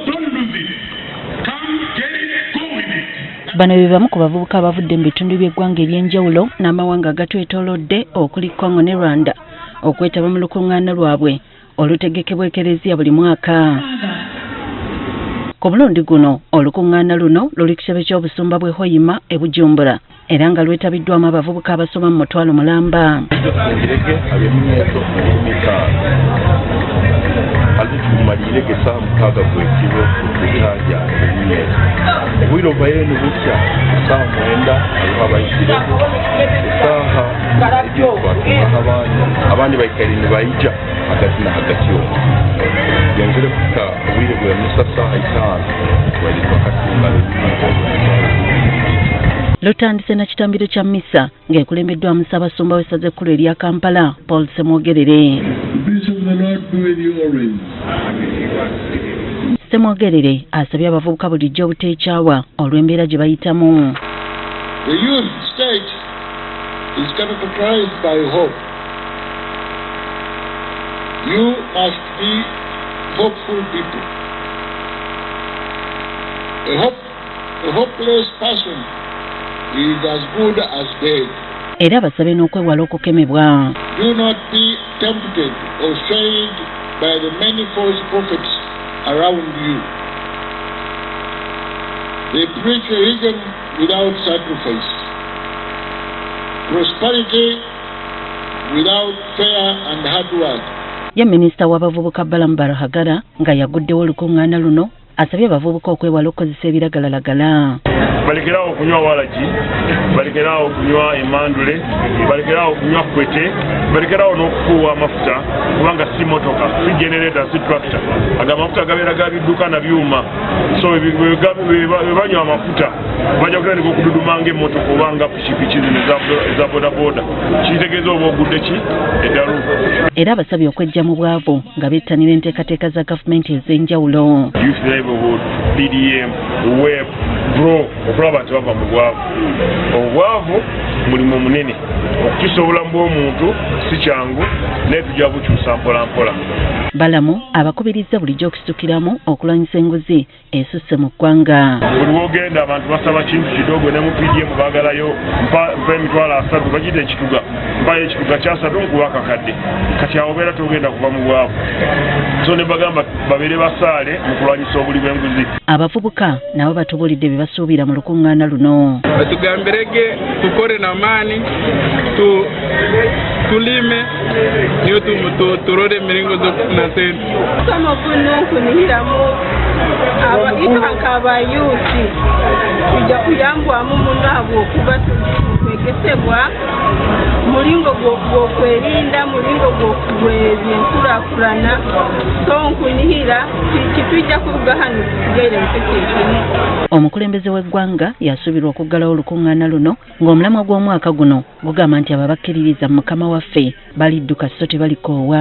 Don't lose it. Come, get it, go with it. Bano be bamu ku bavubuka abavudde mu bitundu by'eggwanga eby'enjawulo n'amawanga agatwetoolodde okuli Congo ne Rwanda okwetaba mu lukuŋŋaana lwabwe olutegekebwa Ekereziya buli mwaka. Ku mulundi guno olukuŋŋaana luno luli ku kitebe ky'obusumba bw'e Hoima e Bujumbura era nga lwetabiddwamu abavubuka abasoma mu mutwalo mulamba. Ngirege ab'eminyeeto 50 alitumalirege essaawa 6 gw'ekiro okutandya eminyeeto obwire ovayo nibukya essaawa 9 hariho abahikireho essaaha 2 twatungaho abandi abandi baikaire nibaija hagati na hagati omwo genzere kuhika obwire bw'emisa ssaaha 5 twaire twakatunga ab'eminyeeto. Lutandise na kitambiro kya mmisa ng'ekulembeddwamu Ssaabasumba w'essaza ekkulu erya Kampala, Paul Ssemwogerere. The peace of the Lord be with you always. Ssemwogerere asabye abavubuka bulijjo obuteekyawa olw'embeera gye bayitamu. The youth state is characterized by hope. You must be hopeful people. A hopeless person is as good as dead. Era abasabe n'okwewala okukemebwa. Do not be tempted or swayed by the many false prophets around you. They preach religion without sacrifice, prosperity without fair and hard work. Ye minisita w'abavubuka Balaam Barugahara nga yaguddewo olukuŋŋaana luno asabye abavubuka okwewala okukozesa ebiragalalagala. Balekerawo okunywa walagi, balekerawo okunywa emandule, balekerawo okunywa kwete, balekerawo n'okufuuwa amafuta, kubanga si motoka, si generator, si tractor. Ago amafuta gabeera ga bidduka na byuma, so bwe banywa amafuta bajja kutandika okududuma ng'emmotoka oba nga pikipiki zino eza bodaboda, kitegeeza oba ogudde ki eddalu. Era abasabye okweggya mu bwavu nga bettanira enteekateeka za gavumenti ez'enjawulo. Youth Livelihood, PDM, WEP, GROW, okulaba nti bava mu bwavu. Obwavu mulimu munene okukyusa obulamu bw'omuntu, si kyangu, naye tujja bukyusa mpola mpola. Balaam abakubirizza bulijjo okusitukiramu okulwanyisa enguzi esusse mu ggwanga. Buli wogenda abantu basaba kintu kidogo, ne mu PDM baagalayo mpa 300,000, bagiyita ekituga, mpayo ekituga kyasatu nkuwa akakadde. Kati awo obeera togenda kuva mu bwavu, so ne bagamba babeere basaale mu kulwanyisa obuli bw'enguzi. Abavubuka nabo batubuulidde bye basuubira mu lukuŋŋaana luno. Batugambirege tukore n'amaani tulime niyo turore emiringo z'okufuna sente. Kusoma kuno nkunihiramu itwe nk'abayuusi tujja kuyambwamu muno habwokuba twegesebwa mulingo gw'okwerinda, mulingo gw'ebyenkurakurana, so nkunihira kitujja kuruga hano tusigaire mu kimu. Omukulembeze w'eggwanga yasuubirwa okuggalawo olukuŋŋaana luno ng'omulamwa gw'omwaka guno gugamba nti abo abakkiririza mu Mukama waffe balidduka so tebalikoowa.